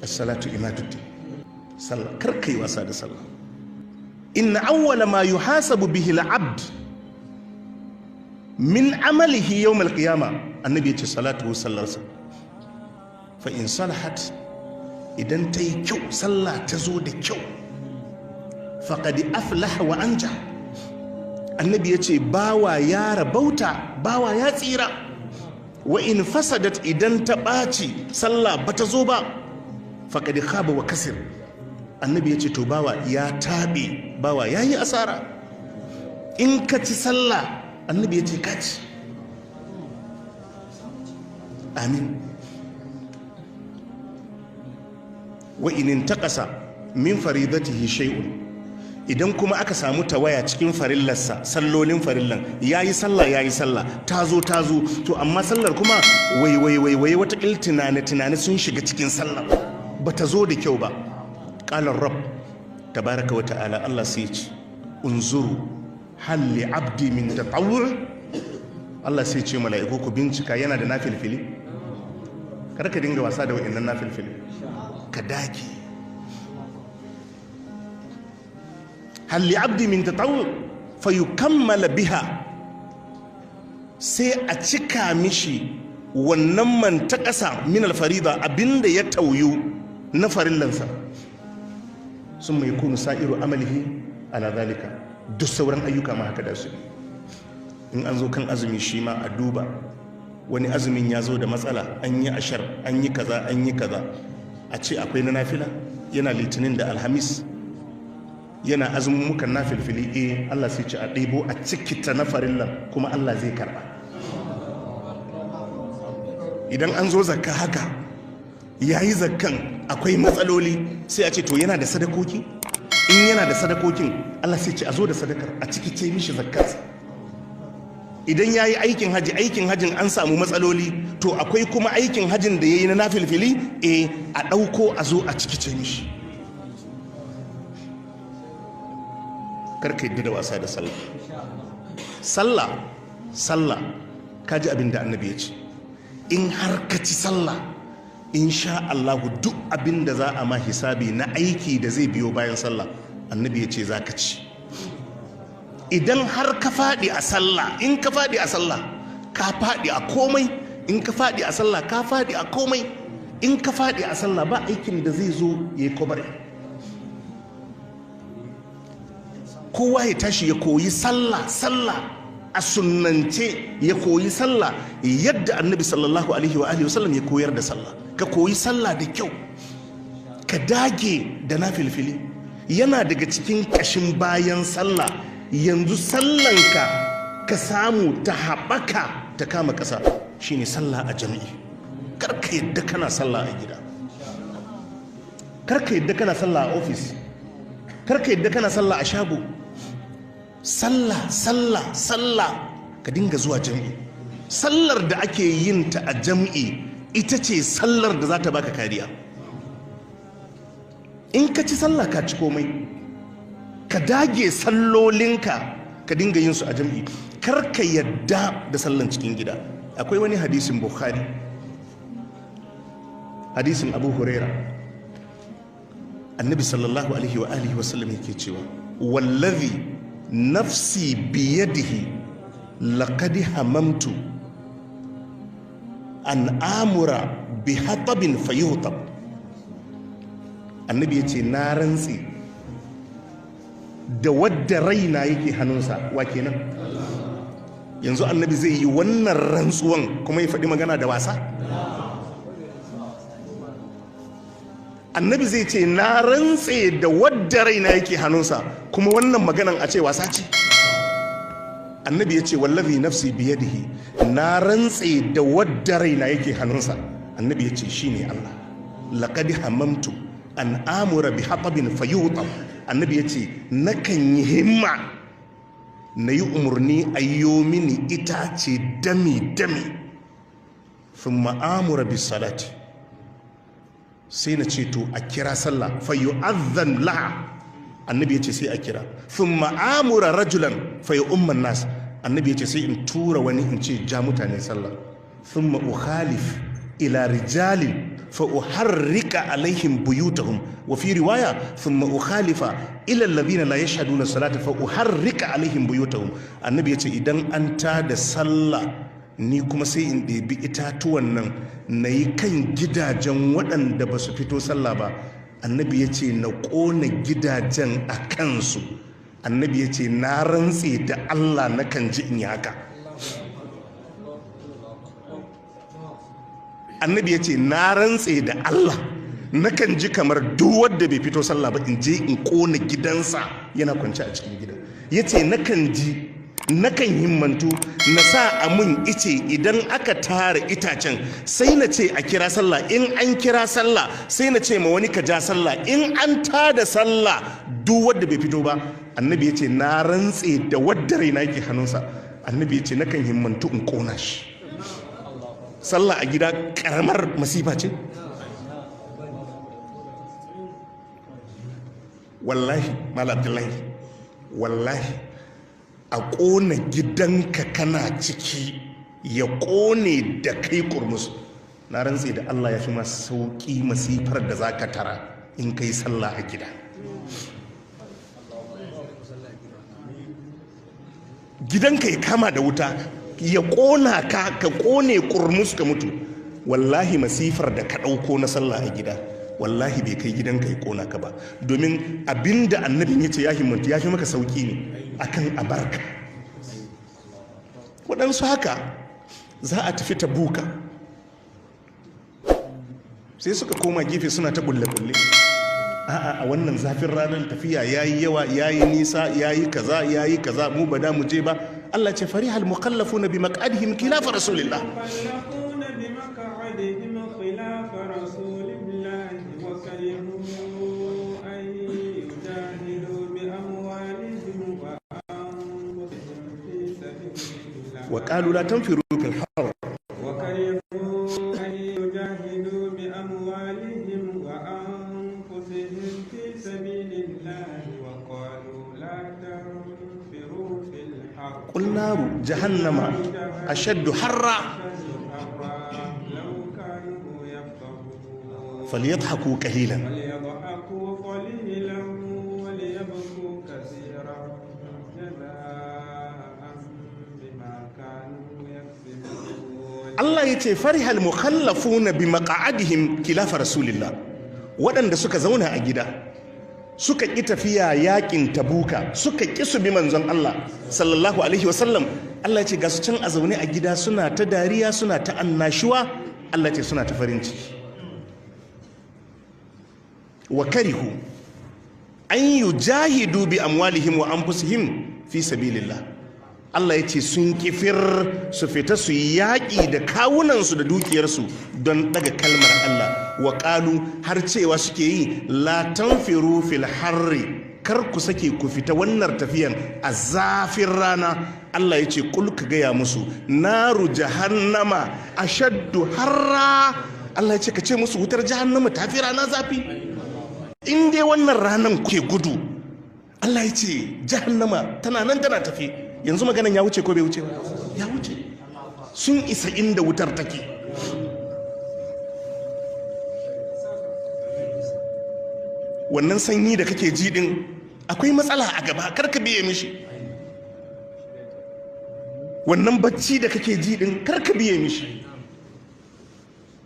As-salatu imaduddin. Sallah, kar kai wasa da sallah. Inna awwala ma yuhasabu bihi al-abd min amalihi yawm al-qiyama, annabi yace salatu sallarsa. Fa in salahat, idan ta yi kyau, sallah ta zo da kyau, faqad aflaha wa anja. Annabi yace bawa ya rabauta, bawa ya tsira. Wa in fasadat, idan ta ɓaci, sallah ba ta zo ba, faqad khaba wa kasir. Annabi yace to bawa ya taɓe, bawa ya yi asara. In ka ci sallah, annabi yace ka ci. Amin. Wa in intaqasa min faridatihi shay'un, idan kuma aka samu tawaya cikin farillarsa, sallolin farillan, yayi sallah, yayi sallah, tazo tazo, to amma sallar kuma wai wai wai wai wata il tunane tunane sun shiga cikin sallar, bata zo da kyau ba. Qala rabb tabaraka wa ta'ala, Allah sai ya ce unzuru hal li abdi min tatawwu. Allah sai ya ce mala'iku ku bincika yana da nafilfili. Kar ka dinga wasa da wa'annan nafilfili, ka dage. Hal li abdi min tatawwu fa yukammala biha, sai a cika mishi wannan man ta ƙasa min alfarida, abinda ya tauyu na farillansa. Sun mai kunu sa'iru amalihi ala zalika, duk sauran ayyuka ma haka da su. In an zo kan azumi shi ma a duba, wani azumin ya zo da matsala, an yi ashar, an yi kaza, an yi kaza, a ce akwai na nafila, yana litinin da alhamis, yana azumumukan nafilfili, eh Allah sai ce a ɗebo a cikita na farillan, kuma Allah zai karba. Idan an zo zakka haka, yayi zakkan akwai matsaloli, sai a ce to yana da sadakoki. In yana da sadakokin, Allah sai ce a zo da sadakar a cikice mishi zakkarsa. Idan yayi aikin haji, aikin hajin an samu matsaloli, to akwai kuma aikin hajin da yayi na nafilfili, eh a ɗauko a zo a cikice mishi. Karka yadda da wasa da sallah. Sallah, sallah, kaji abin da annabi ya ce. In har ka ci sallah, insha Allah duk abin da za a ma hisabi na aiki da zai biyo bayan sallah, annabi ya ce za ka ci. Idan har ka faɗi a sallah, in ka faɗi a sallah, ka faɗi a komai. In ka faɗi a sallah, ka faɗi a komai. In ka faɗi a sallah, ba aikin da zai zo ya yi kobare. Kowa ya tashi ya koyi sallah, sallah a sunnance, ya koyi sallah yadda annabi sallallahu alaihi wa alihi wasallam ya koyar da sallah. Ka koyi sallah da kyau, ka dage da nafilfili. Yana daga cikin kashin bayan sallah. Yanzu sallanka ka samu ta haɓaka ta kama ƙasa, shine sallah a jami'i. Kar ka yadda kana sallah a gida, kar ka yadda kana sallah a ofis, kar ka yadda kana sallah a shago. Sallah, sallah, sallah, ka dinga zuwa jami'i. Sallar da ake yin ta a jami'i ita ce sallar da za ta baka kariya. In ka ci sallah ka ci komai. Ka dage sallolinka ka dinga yin su a jami'i. Kar ka yadda da sallan cikin gida. Akwai wani hadisin Bukhari, hadisin Abu Huraira. Annabi sallallahu alaihi wa alihi wa sallam yake cewa wallazi nafsi biyadihi laqad hamamtu an amura bi hatabin fayuhtab. Annabi yace na rantsi da wadda raina yake hannunsa. Wa kenan? Yanzu annabi zai yi wannan rantsuwan kuma ya faɗi magana da wasa? Annabi zai ce na rantse da wadda raina yake hannunsa, kuma wannan maganan a ce wasa ce? Annabi ya ce wallazi nafsi biyadihi, na rantse da wadda raina yake hannunsa. Annabi ya ce shine Allah. Laqad hamamtu an amura bi hatabin fayutab. Annabi ya ce nakan yi himma na yi umarni a yi mini itace dami dami, thumma amura bis salati, sai na ce to a kira sallah, fa yu'adhan laha. Annabi ya ce sai a kira. Thumma amura rajulan fa yu'amman nas. Annabi ya ce sai in tura wani in ce ja mutane sallah. Thumma ukhalif ila rijalin fa uharrika alaihim buyutahum wa fi riwaya thumma ukhalifa ila alladhina la yashhaduna salata fa uharrika alaihim buyutahum. Annabi yace idan an tada sallah ni kuma sai in ɗebi itatuwan nan na yi kan gidajen waɗanda ba su fito sallah ba. Annabi ya ce na ƙona gidajen a kansu. Annabi ya ce na rantse da Allah na kan ji in yi haka. Annabi ya ce na rantse da Allah na kan ji kamar duk wanda bai fito sallah ba in je in ƙona gidansa yana kwance a cikin gidan. Ya ce na kan ji, nakan himmantu na sa a mun ice, idan aka tara itacen sai na ce a kira sallah, in an kira sallah sai na ce ma wani ka ja sallah, in an tada sallah duk wanda bai fito ba. Annabi ya ce na rantse da wadda raina yake hannunsa. Annabi ya ce nakan himmantu in kona shi. Sallah a gida karamar masifa ce wallahi. Malam Abdullahi, wallahi a ƙona gidanka kana ciki ya ƙone da kai kurmus, na rantse da Allah ya fi masu sauƙi masifar da za ka tara in kai sallah a gida. Gidanka ya kama da wuta ya ƙona ka, ka ƙone kurmus ka mutu, wallahi masifar da ka ɗauko na sallah a gida wallahi bai kai gidanka ya ƙona ka ba. Domin abinda annabin ya ce ya himmantu ya fi maka sauƙi ne akan abarka. Waɗansu haka za a tafi Tabuka sai suka koma gefe suna ta kulle-kulle. A'a, a wannan zafin ranar tafiya yayi yawa, yayi nisa, yayi kaza, yayi kaza, mu ba da mu je ba. Allah ce farihal mukallafuna bi maq'adihim khilafa rasulillah. المخلفون بمقعدهم خلاف رسول الله وكرهوا أن يجاهدوا بأموالهم وأنفسهم في سبيل الله wa qalu la tanfiru fil har. وكرهوا أن يجاهدوا بأموالهم وأنفسهم في سبيل الله وقالوا لا تنفروا في الحر Qul naru jahannama ashaddu harra أشد حرا لو كانوا يفقهون. falyadhaku qalilan. فليضحكوا قليلا وليبكوا كثيرا جزاء بما كانوا يكسبون. Allah ya ce farihal mukhallafuna bi maq'adihim khilafa rasulillah. Waɗanda suka zauna a gida suka ƙi tafiya yakin Tabuka, suka ƙi su bi manzon Allah sallallahu alaihi wasallam, Allah ya ce ga su can a zaune a gida suna ta dariya, suna ta annashuwa, Allah ya ce suna ta farin ciki. Wa karihu an yujahidu bi amwalihim wa anfusihim fi sabilillah. Allah ya ce sun kifir su fita su yi yaƙi da kawunansu da dukiyarsu don ɗaga kalmar Allah. Wa ƙalu, har cewa suke yi, la tanfiru fil harri, kar ku sake ku fita wannan tafiyan a zafin rana. Allah ya ce kul, ka gaya musu, naru jahannama ashaddu harra. Allah ya ce ka ce musu wutar jahannama ta fi rana zafi. In dai wannan ranan kuke gudu, Allah ya ce jahannama tana nan tana tafi. Yanzu maganan ya wuce ko bai wuce ba? Ya wuce. Sun isa inda wutar take. Wannan sanyi da kake ji din akwai matsala a gaba, kar ka biye mishi. Wannan bacci da kake ji din, kar ka biye mishi.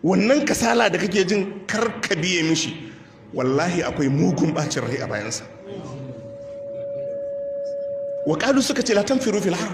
Wannan kasala da kake jin, kar ka biye mishi. Wallahi akwai mugun bacin rai a bayansa. Wa qalu, suka ce la tanfiru fil har,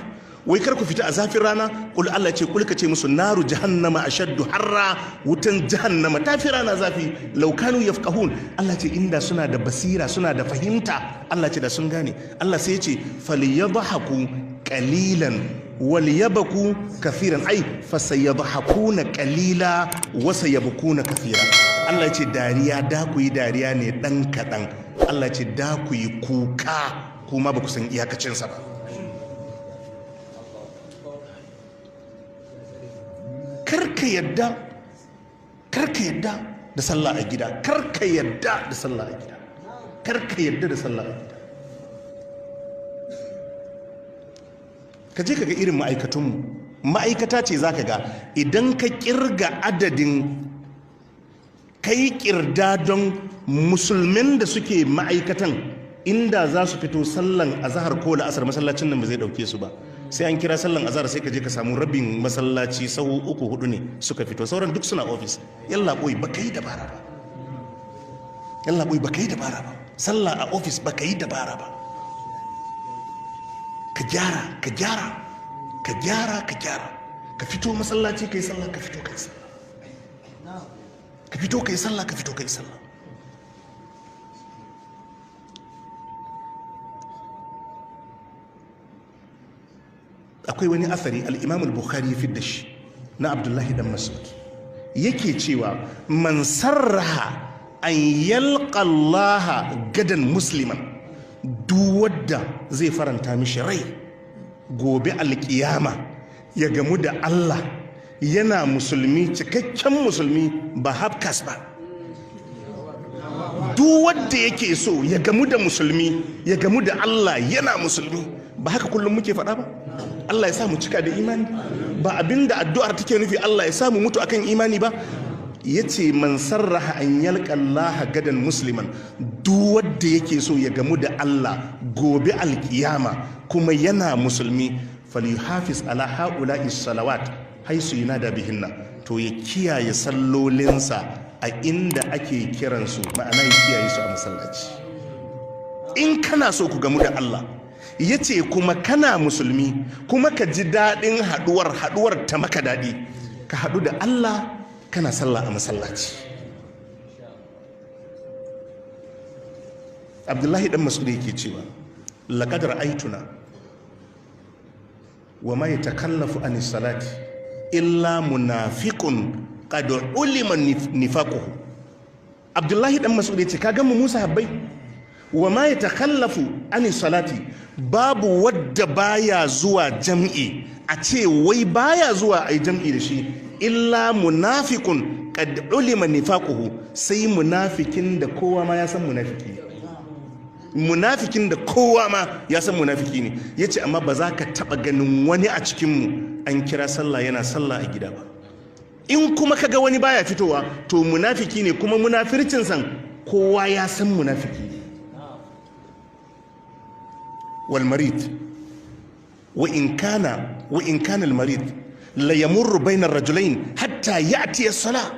wai kar ku fita a zafin rana. Kul, Allah ce kul, ka ce musu naru jahannama ashaddu harra, wutan jahannama ta fi rana zafi. Law kanu yafqahun, Allah ce inda suna da basira, suna da fahimta, Allah ce da sun gane. Allah sai ya ce falyadhaku qalilan walyabaku kathiran, ai fasayadhakuna qalila wa sayabkuna kathira. Allah ce dariya da ku yi dariya ne dan kadan, Allah ce da ku yi kuka kuma ba ku san iyakacinsa ba. Karka yadda, karka yadda da sallah a gida, karka yadda da sallah a gida, karka yadda da sallah a gida. Ka je ka ga irin ma'aikatunmu, Ma'aikata ce zaka ga idan ka kirga adadin, kai kirda don musulmin da suke ma'aikatan, inda za su fito sallan azahar ko la'asar, masallacin nan ba zai dauke su ba. Sai an kira sallan azahar sai ka je ka samu rabin masallaci, sahu uku hudu ne suka fito, sauran duk suna ofis. Yalla boy, ba ka yi dabara ba. Yalla boy, ba ka yi dabara ba. Sallah a ofis, ba ka yi dabara ba. Ka gyara, ka gyara, ka gyara, ka gyara. Ka fito masallaci ka yi sallah. Ka fito ka yi sallah, ka fito ka yi sallah, ka fito ka yi sallah. Akwai wani asari, al-Imam al-Bukhari fi da shi, na Abdullahi dan Mas'ud, yake cewa man sarraha an yalqa Allah gadan musliman, duk wadda zai faranta mishi rai gobe alkiyama ya gamu da Allah yana musulmi, cikakken musulmi, ba half ba. Duk wadda yake so ya gamu da musulmi, ya gamu da Allah yana musulmi. Ba haka kullum muke faɗa ba? Allah ya sa mu cika da imani. Ba abinda addu'ar take nufi Allah ya sa mu mutu akan imani ba? Yace man sarraha an yalqa Allah gadan musliman, duk wanda yake so ya gamu da Allah gobe alkiyama kuma yana musulmi, falyuhafiz ala haula'i salawat haisu yunada bihinna, to ya kiyaye sallolinsa a inda ake kiransu, ma'ana ya kiyaye su a masallaci. In kana so ku gamu da Allah, ya ce kuma kana musulmi, kuma ka ji daɗin haɗuwar, haɗuwar ta maka daɗi, ka haɗu da Allah kana sallah a masallaci. Abdullahi dan Mas'ud yake cewa laqad ra'aytuna wa ma yatakallafu an salati illa munafiqun qad ulima nifaquhu. Abdullahi dan Mas'ud yace ka ga mu Musa habbai, wa ma yatakallafu an salati, babu wadda baya zuwa jam'i, a ce wai baya zuwa ai jam'i da shi, illa munafiqun qad ulima nifaquhu, sai munafikin da kowa ma ya san munafiki ne. Munafikin da kowa ma ya san munafiki ne. Yace amma ba za ka taba ganin wani a cikin mu an kira sallah yana sallah a gida ba. In kuma kaga wani baya fitowa, to munafiki ne, kuma munafircin san kowa ya san munafiki ne. Wal marid wa in kana al marid la yamurru bayna ar-rajulayn hatta ya'ti as-salah.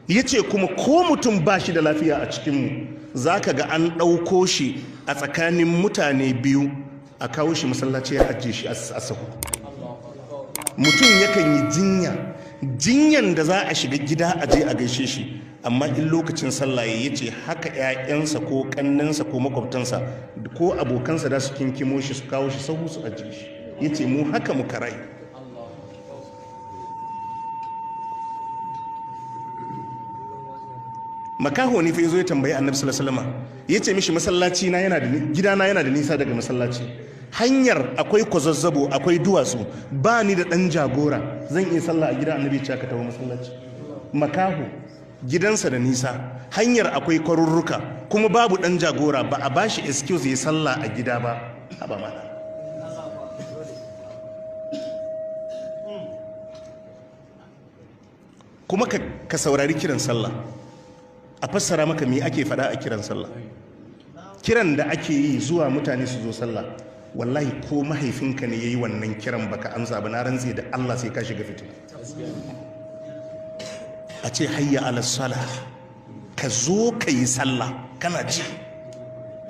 Yace kuma ko mutum ba shi da lafiya a cikin mu, zaka ga an ɗauko shi a tsakanin mutane biyu a kawo shi masallaci ya ajiye shi a sahu. Mutum yakan yi jinya, jinyan da za a shiga gida a je a gaishe shi, amma in lokacin sallah ya ce haka ƴaƴansa ko ƙannensa ko makwabtansa ko abokansa da su kinkimo shi su kawo shi sahu su ajiye shi. Yace mu haka muka rayu. Makaho ne fa yazo ya tambayi Annabi sallallahu alaihi wasallam, yace mishi masallaci na yana da gidana yana da nisa daga masallaci, hanyar akwai kwazazzabo, akwai duwatsu, ba ni da dan jagora, zan iya sallah a gida? Annabi ya ce ka tawo masallaci. Makaho gidansa da nisa, hanyar akwai kwarurruka, kuma babu dan jagora, ba a bashi excuse ya sallah a gida ba. Haba mana. Kuma ka saurari kiran sallah, a fassara maka me ake faɗa a kiran sallah. Kiran da ake yi zuwa mutane su zo sallah, wallahi ko mahaifinka ne yayi wannan kiran baka amsa ba, na rantse da Allah sai ka shiga fitina. A ce hayya ala salah, ka zo ka yi sallah, kana ji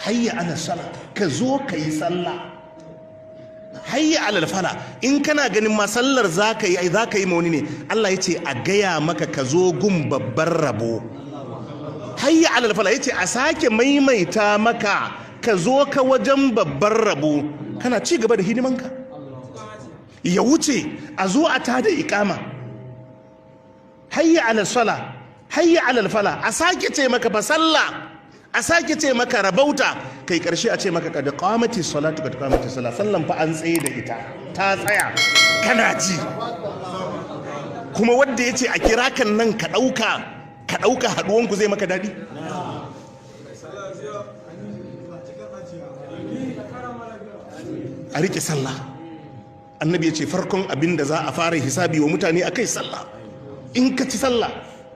hayya ala salah, ka zo ka yi sallah. Hayya ala fala, in kana ganin ma sallar zaka yi, ai zaka yi ma wani ne, Allah ya ce a gaya maka ka zo gun babbar rabo. Hayya alal fala, yace a sake maimaita maka ka zo ka wajen babbar rabo, kana ci gaba da hidimanka. Ya wuce a zo a tada iqama, hayya alal sala, hayya alal fala, a sake ce maka fa sallah, a sake ce maka rabauta, kai karshe a ce maka kad qamati salatu, kad qamati sala, sallan fa an tsaye da ita, ta tsaya, kana ji. Kuma wanda yace a kira kan nan ka dauka, ka ɗauka haɗuwanku zai maka daɗi? A riƙe sallah, Annabi ya ce farkon abin da za a fara hisabi wa mutane akai sallah. In ka ci sallah,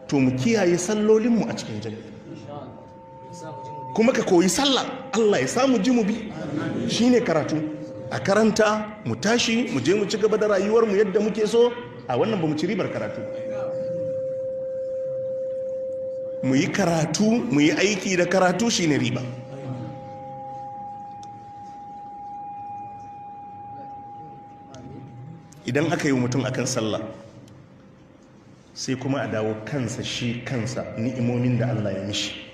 to mu kiyaye sallolinmu a cikin jami'i, kuma ka koyi sallah. Allah ya samu ji mu bi. Shine karatu, a karanta mu tashi mu je mu ci gaba da rayuwarmu yadda muke so. A wannan ba mu ci ribar karatu. Mu yi karatu, mu yi aiki da karatu, shine riba. Idan aka yi mutum akan sallah, sai kuma a dawo kansa, shi kansa ni'imomin da Allah ya mishi.